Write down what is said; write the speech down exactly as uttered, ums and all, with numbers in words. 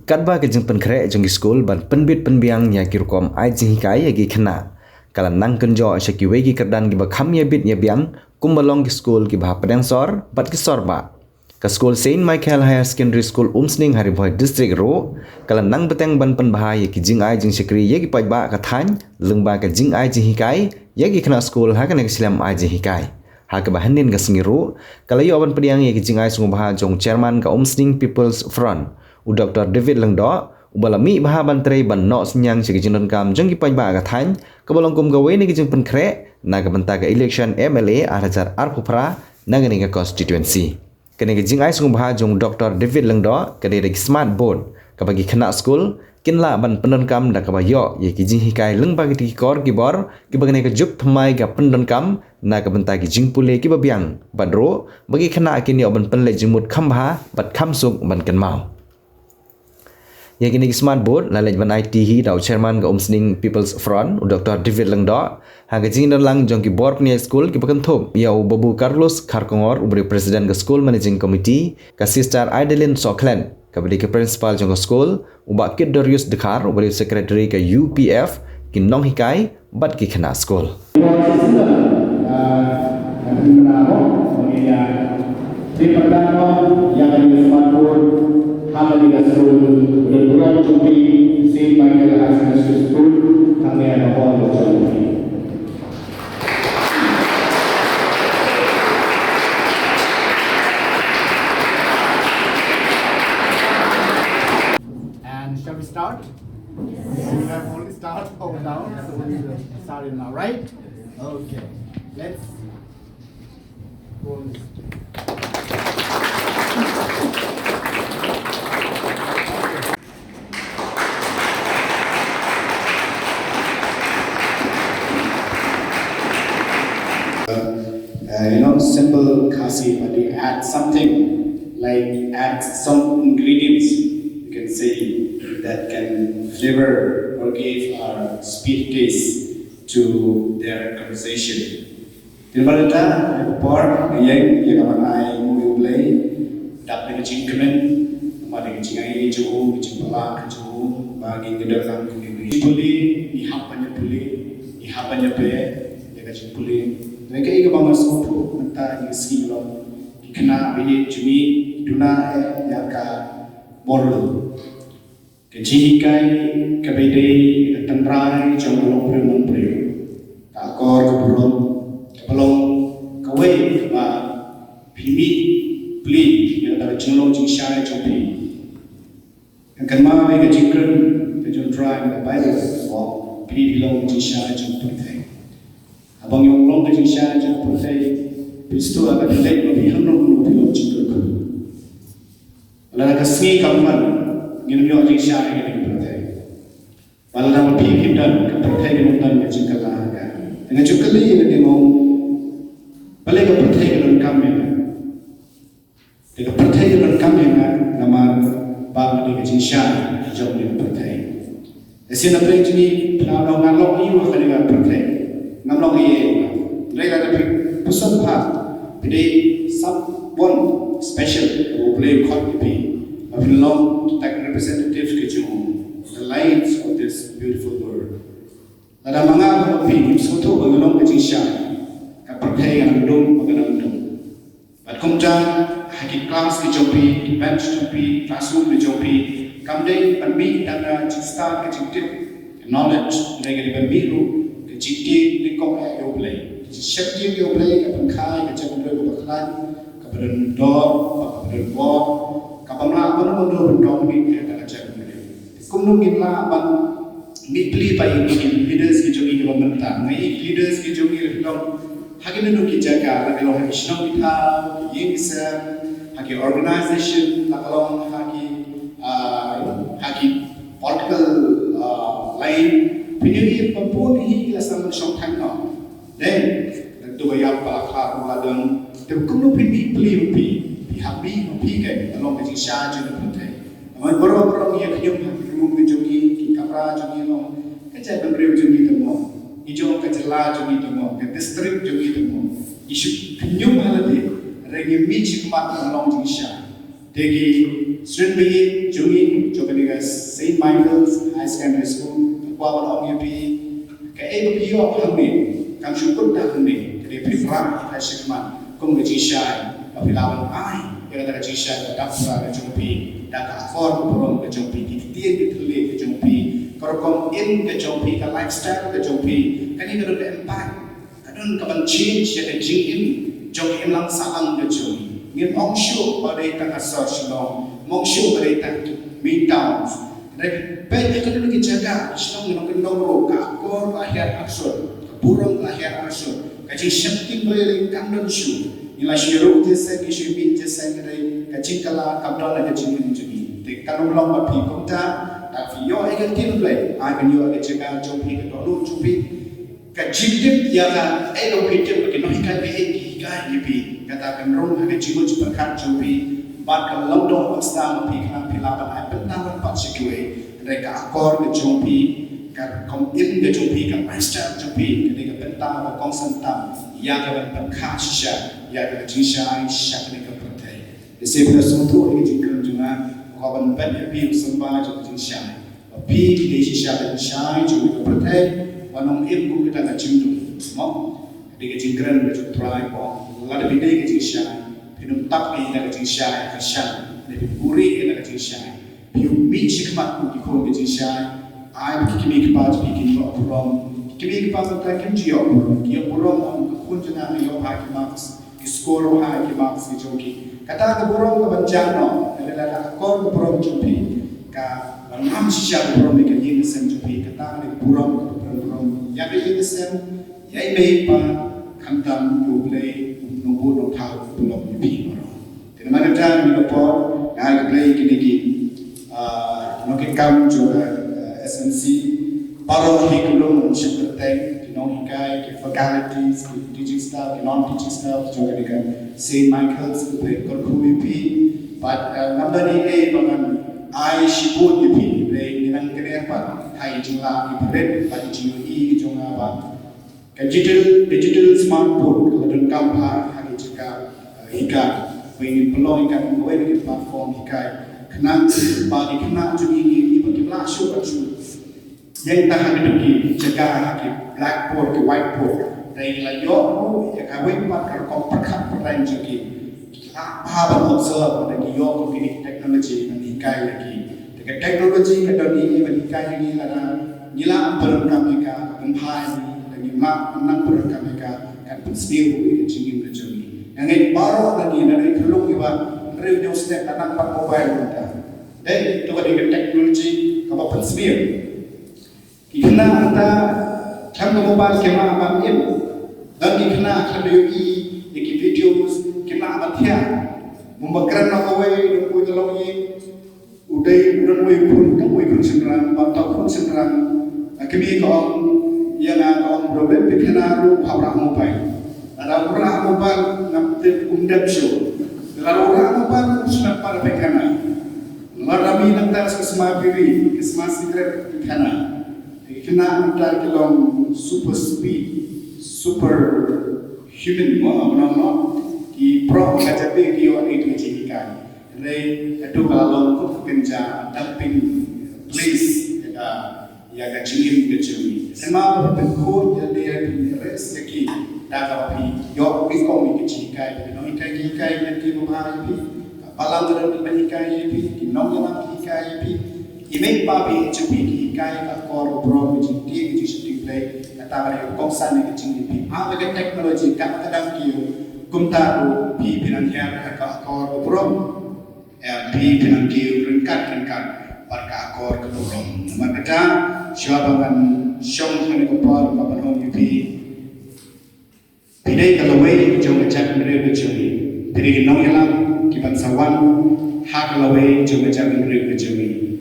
Katba ka jingpynkhreh jong ki skul ban pynbit pynbiang ïa ki rukom ai jinghikai ïa ki khynnah ka la nang kynjoh sha kiwei ki kyrdan kiba kham ïabit ïabiang, kumba long ki skul kiba ha pdeng sor bad ki sor bah. Ka skul Saint Michael Higher Secondary School Umsning ha Ri Bhoi District ruh ka la nang bteng ban pynbha ïa ki jingai jingshakri ïa ki paidbah ka thaiñ lyngba ka jingai jinghikai ïa ki khynnah skul ha kane ka shlem ai jinghikai. Ha kaba hynnin ka sngi ruh ka la ïoh ban pdiang ïa ki jingai sngewbha jong Chairman ka Umsning People's Front, u Doctor David Lyngdoh, uba la mih bha ban trei ban noh synñiang sha ki jingdonkam jong ki paidbah ka thaiñ, kaba long kum kawei na ki jingpynkhreh na ka bynta ka election M L A ar hajar arphew phra na kane ka constituency. Kane ka jingai sngewbha jong Doctor David Lyngdoh ka dei da ki smart board kaba ki khynnah skul kin lah ban pyndonkam da kaba ïoh ïa ki jinghikai lyngba kitei ki kor ki bor kiba kane ka juk thymmai ka pyndonkam na ka bynta ki jingpule kiba biang, bad ruh ba ki khynnah kin ïoh ban pynleit jingmut kham bha bad kham suk ban kynmaw. Ïa kine ki smart board la leit ban aiti hi da u Chairman ka Umsning People's Front, u Doctor David Lyngdoh, ha ka jingdon lang jong ki bor pynïaid skul kiba kynthup ïa u Babu Carlos Kharkongor, uba dei u President ka School Managing Committee, ka Sister Idelin Sohkhlet, kaba dei ka Principal jong ka skul, u Bah Kit Darius Dkhar, uba dei u Secretary ka U P F, ki nonghikai bad ki khynnah skul. And shall we start? We have only start or down, so we will start it now, right? Okay. Let's go on. Uh, you know, simple Khasi, but you add something like add some ingredients, you can say, that can flavor or give a sweet taste to their conversation. Te namar kata, por, ïa, ïa ka ban ai nguh ïa U Blei, dap da ka jingkmen, namar da ka jingai jong u, ka jingpyllait ka jong u, ba ngin ïa don lang kum u. Jingpule, ngi hap ban ïa pule, ngi hap ban ïa pule, ïa ka jingpule. Te kaei kaba nga sngewthuh mynta ïa ka sngi long, ki khynnah baieit jong ngi, duna eh ïa ka bor. Ka jinghikai kaba dei ka tynrai jong ka longbriew manbriew. Ka akor ka burom kaba long kawei kaba phi mih plie ïa ka jinglong jingshai jong phi. Nga kynmaw ïa ka jingkren ka jong U Trai ha ka Baibl, ba phi phi long ka jingshai jong ka pyrthei. Haba ngi ong long ka jingshai jong ka pyrthei, phi sngewthuh ka pyrthei ba phi hangno hangno phi long jingkyrkhu. Lada ka sngi kam wan, ngin ym ïoh jingshai ha kane ka pyrthei. Bad lada ma phi phim don, ka pyrthei kan ym don ka jingkylla ha ka. Te nga ju kylli ïa lade, nga ong, balei ka pyrthei ka donkam ïa nga? Te ka pyrthei ka donkam ïa nga namar ba nga dei ka jingshai jong kane ka pyrthei. Te shisien na pdeng jong ngi, phi la ong, nga long aïu ha kane ka pyrthei? Ngam long ei ei. Hynrei lada phi pyrshang bha, phi dei someone special, U Blei u khot ïa phi ba phin long the representative ka jong u, the lights of this beautiful world. Lada ma nga bad phi ngim sngewthuh ba ngi long ka jingshai, ka pyrthei kan dum ba kan dum. Bad kumta, ha ki class ki jong phi, ki bench jong phi, classroom ki jong phi, kam dei ban mih tang da ka jingstad, ka jingtip, ka knowledge, hynrei ka dei ban mih ruh ka jingtieng lyngkot ïa U Blei. Ka jingsheptieng ïa U Blei ka pynkha ïa ka jaitbynriew kaba khlaiñ, kaba don dor, kaba don bor, kaba ym lah ban ym don ban dominate ïa ka jaitbynriew. Kumno ngin lah ban mih plie pat ïa ki leaders ki jong ngi kiba mynta. Nga ïohi ki leaders ki jong ngi la ki long ha kino kino ki jaka, la ki long ha ki shnong ki thaw, ki ïing ki sem, ha ki organization, la ka long ha ki, ah, ha ki political, ah, line. Phin ïohi ba bun hi ki la sdang ban shong thaiñ noh. Dei, nangta ba ïap ba la khlad ba la don. Te kumno phin mih plie ma phi? Phi hap mih ma phi keiñ, ka long ka jingshai jong ka pyrthei. Namar baroh baroh ngi ïa khñium ha ki room ki jong ngi, ki kamra jong ngi, long ka jaitbynriew jong ngi tang mo. Ngi jong ka jylla jong ngi tang mo, ka district jong ngi tang mo. Ngi shu khñium ha lade, hynrei ngi mih shakhmat ban long jingshai. Te ki student baieit jong ngi jong kane ka Saint Michael's High Secondary School, nga kwah ban ong ïa phi, kaei ba phi ïoh hangne kam shu kut da hangne, ka dei phi rah ïa ka shakhmat kum ka jingshai ba phi lah ban ai ïa kata ka jingshai ba dap phra ka jong phi da ka akor ka burom ka jong phi, ki ktien ki thylliej ka jong phi, ka rukom im ka jong phi, ka lifestyle ka jong phi. Kane ka don ka impact, ka don ka ban change ïa ka jingim jong ka imlang sahlang ka jong ngi. Ngim ong shuh ba dei tang ha sor Shillong, ngim ong shuh ba dei tang main towns. Hynrei peit ha kano kano ki jaka ha shnong ne nongkyndong ruh, ka akor ka la hiar arsut, ka burom ka la hiar arsut, ka jingsheptieng Blei lei kam don shuh. Ngi la shu ïaroh jingïaseng, ngi shu mih jingïaseng, hynrei ka jingkylla kam don ha ka jingim jong ngi. Te kan ym long ba phi kumta, lada phi ïoh ïa ka ktien Blei, ai ban ïoh ïa ka jaka jong phi, ka dohnud jong phi. Ka jingtip ïa kaei kaba phi tip ba ki nonghikai baieit ki hikai ïa phi, kata kan rung ha ka jingmut jingpyrkhat jong phi bad ka lyngdoh ba sdang ba phi, khnang phi lah ban ai bynta ban pat sha kiwei. Hynrei ka akor ka jong phi, ka rukom im ka jong phi, ka lifestyle jong phi, ka dei ka bynta ba kongsan tam ïa ka ban pynkha shisha ïa ka jingshai sha kane ka pyrthei. Te shisha phi la sngewthuh ïa ka jingkren jong nga, nga kwah ban bat ïa phi u symbai jong ka jingshai. Ba phi ki dei shisha ka jingshai jong ka pyrthei, wat nym im kum kita ka jingdum. Mo? Ka dei ka jingkren ka jong U Trai ba ong, lada phi dei ka jingshai, phin ym tap ïa kita ka jingshai kyrshan, ne phin buhrieh ïa kita ka jingshai. Phi ym mih shakhmat kum ki khun ka jingshai. Ai ba ki kmie ki kpa jong phi kin ïoh burom. Ki kmie ki kpa mynta kim ju ïoh burom, ki ïoh burom kum ka khun jong nga, ïoh bha ki marks, ki score bha ki marks ki jong ki. Kata ka burom ka ban jia noh, ka dei la ka akor ka burom jong phi. Ka ban ngam shisha ka burom ïa ka ïing ka sem jong phi. Kata ka dei ka burom, ka ban burom ïa ka ïing ka sem, ïa i mei i pa, khamtam ïa U Blei, U Nongbuh Nongthaw, U Blei ïa phi baroh. Te namar kata, ha kane ka por nga ai khublei ïa kine ki, ah, nongkitkam jong ka, ah, S M C baroh, hi ki lum sheptieng, ki nonghikai, ki faculties, ki teaching staff, ki non teaching staff jong kane ka Saint Michael's, khublei kyrkhu ïa phi. Bad, ah, ngam don ei ei ba ngan ai shibun ïa phi, hynrei ngi nang kynnoh pat ha i jingleh i barit bad i jingïohi jong nga ba ka digital, digital smart board ka la donkam ha, ha ki jaka, eh, hikai. Ba ngin pynlong ïa ka kum kawei na ki platform hikai. Khnang ba ki khynnah jong ngi, ngi, ngi ba kim lah shuh ban shu ïeng tang ha kito ki jaka, ha ki blackboard, ki whiteboard. Hynrei ngi la ïoh ruh ïa kawei pat ka rukom pyrkhat pyrshang jong ki. Ki lah bha ban observe, lada ki ïoh kum kine ki technology ban hikai ïa ki. Te ka technology ka don hi ban hikai ïa ngi lada ngi lah ban pyndonkam ïa ka, ka pynbha ïa ngi, lada ngim lah ban nang pyndonkam ïa ka, kan pynsniew ïa ka jingim ka jong ngi. Nga ngeit baroh na ngi, na ngi khlung ïa ba hynriew hynñiew step ka nang pat mobile mynta. Dei, to ka dei ka technology kaba pynsniew. Ki khynnah mynta khlem ka mobile kim lah ban im. Don ki khynnah khlem da ïohi ïa ki videos kim lah ban thiah. Mynba kren noh kawei, don kawei ka longïing, u dei, u don uwei u khun, tang uwei u khun shynrang, bad uta u khun shynrang, ka kmie ka ong ïa nga, ka ong, "Bro, leit peit khana ruh u hap rah mobile." Lada u rah mobile ngam tip um dep shuh. Lada u rah mobile u sngap pat peit khana. Lada mih nangta ka sma biri, ka sma cigarette peit khana. Ki khynnah mynta ki long super speed, super human, mo, mo, mo. Ki proh ka jabi ki ïoh ïa ki jinghikai. Hynrei haduh ka la long kum ka kynja dumping place ïa ka, ïa ka jingim ka jong ngi. Hynrei ma ba phin khuid ïa lade, phin risk ïa ki da kaba phi ïoh nyngkong ïa ka jinghikai. Phi nonghikai ki hikai ïa ki ba bha ïa phi. Ka balang ka don ban hikai ïa phi, ki nongïalam ki hikai ïa phi. I mei i pa phi jong phi ki hikai ka akor ka burom, ka jingtieng, ka jingsheptieng Blei, kata ka dei ka kongsan ïa ka jingim phi. Haba ka technology kat ka dang kiew, kumta ruh phi phin nang hiar ha ka akor ka burom. Em, phi phin nang kiew ryngkat ryngkat bad ka akor ka burom. Namar kata, shuwa ba ngan shong ha kane ka por, nga ban ong ïa phi. Phi dei ka lawei jong ka jaitbynriew ka jong ngi. Phi dei ki nongïalam kiban sa wan ha ka lawei jong ka jaitbynriew ka jong ngi.